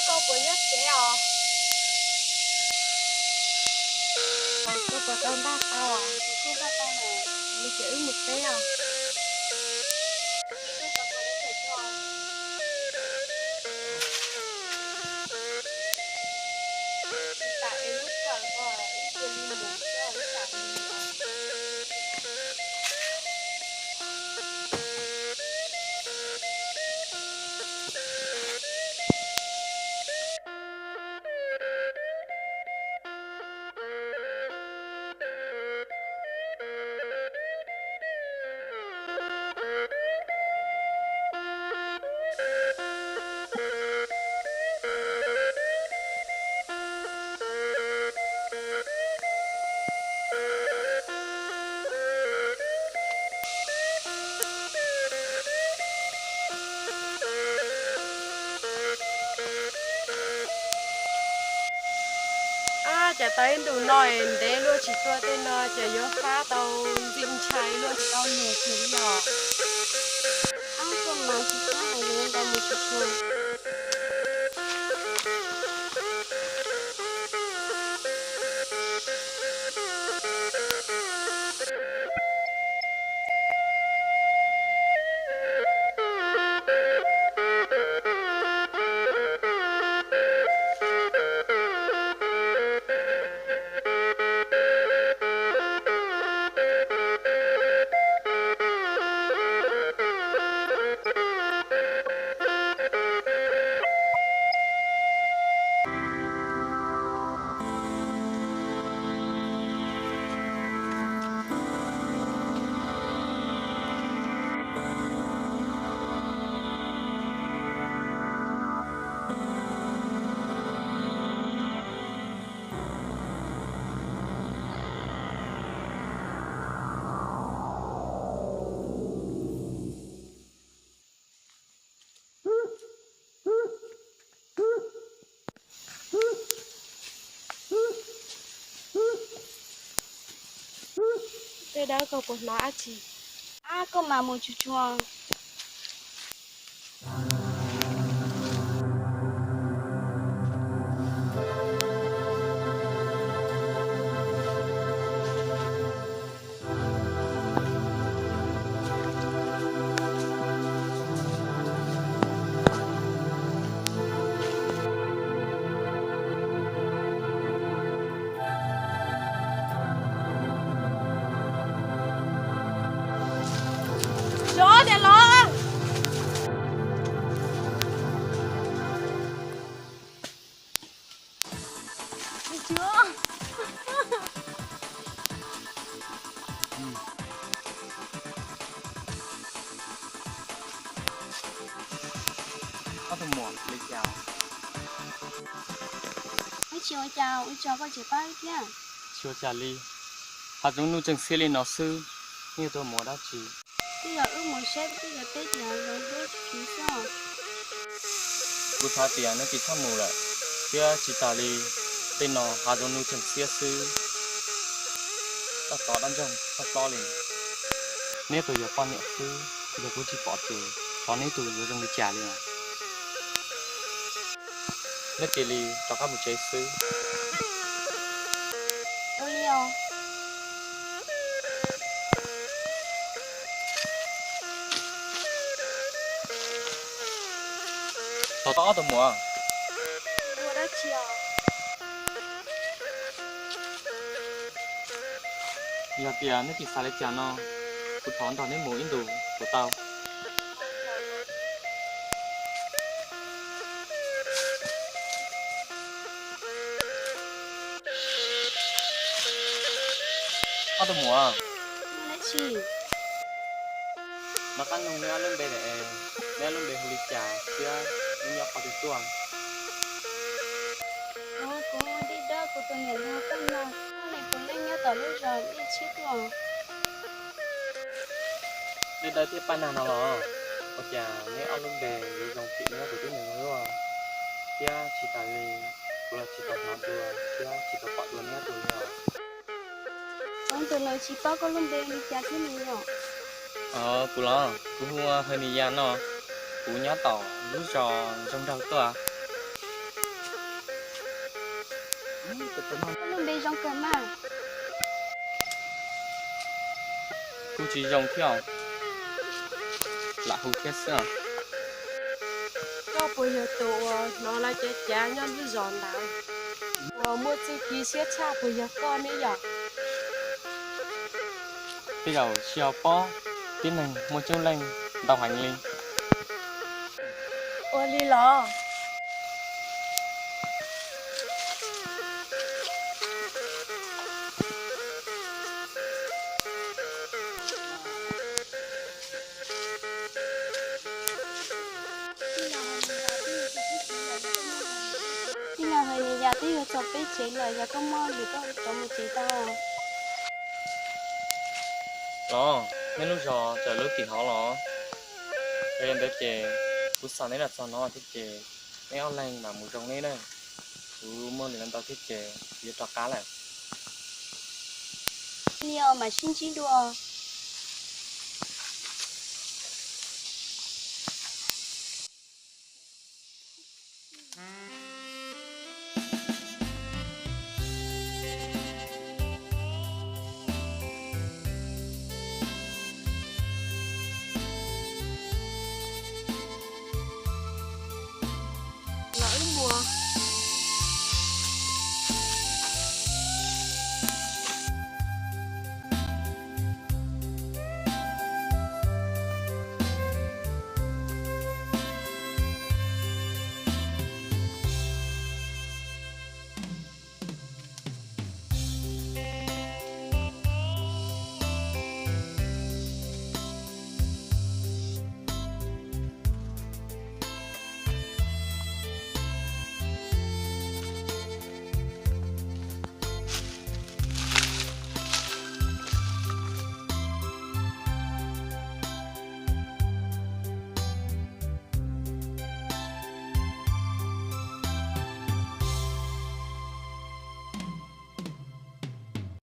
Koj puas nyob tsev os? Koj puas tau npaj tau? Kuv kuj npaj tau lawm. Li ces wb mus teb os. Tsis tas es lub kawm ko wb cia li mus txog lub kawm li os. Ab, cas tau ib ntus no es ntev luaj tsis tua tej no ces yuav fab tau ntxim ntshai luaj tsis tau luag kiag li os. Ab, koj mas tsis txhob hais li ntawd mus tsis tshua. Tej dawb, koj puas hnov dab tsi? Ab, koj mas mus tsuag tsuag. Tso tias los. Ob tug muam, li cas? Wb tsis ua cas, ua tso koj tsis pab wb thiab. Tsis ua cas li, hav zoov nuj tseem xiab li no xwb, nej tuaj mus ua dab tsi? Twb yog wb mus saib twb yog teb tias zoo dua tsis tshua xwb. Kuv xav tias nej tsis txhob mus lawm, thiab tsis tas li, tej no hav zoov nuj tseem xiab xwb, toj tov dab ntsoog toj plob li. Neb tus yog poj niam xwb, yog kuv tsis pom ces xyov neb tus yuav zoo li cas li. Neb cia li rov qab mus tsev xwb. Tos tos ob tug muam. Yog tias neb tsis xav li cas no, kuv thov nrog neb mus ib ntus puas tau? Ob tug muam, neb qab nug neb ob lub npe, neb ob lub npe hu li cas thiab neb nyob qhov twg tuaj? Kuv, kuv Dej Dawb, kuv tus niam yog Paj Nag, kuv leej nyob tom lub zos Dej Tshiab tuaj. Dej Dawb thiab Paj Nag no los? Ua cas neb ob lub npe yuav zoo txim neb ob tug tib neeg luaj, thiab tsis tas li kuv los tsis tau hnov dua thiab tsis tau pom dua neb ob tug li os. Ua tus no tsis paub koj lub npe li cas thiab ne yom? Kuv los kuv hu ua Hawj Nis Yas no, kuv nyob tom lub zos Zoo Nraug tuaj. Kuj tsis zoo thiab, lam hu thiab xwb. Koj puas yog tus uas hnov lawv cav cav nyob lub zos ntawd, uas muaj txuj ci siab tshaj puas yog koj ne yom? Tej zaum tsis yog pob, tib neeg muaj coob leej ntau heev li. Ua li los? Tij Laug Hais Li Yas twb yuav txog peb tsev lawm, yog koj muaj lwm koj rov mus tsev tau. Los, neb lub zos txawm lub tim hov los? Yog li ntawd ces kuv xa neb los txog no thiab ces neb ob leeg mam mus zoo neb na. Kuv muaj lwm ntau thiab ces kuv yuav rov qab lawm. Li os, mam sib ntsib dua.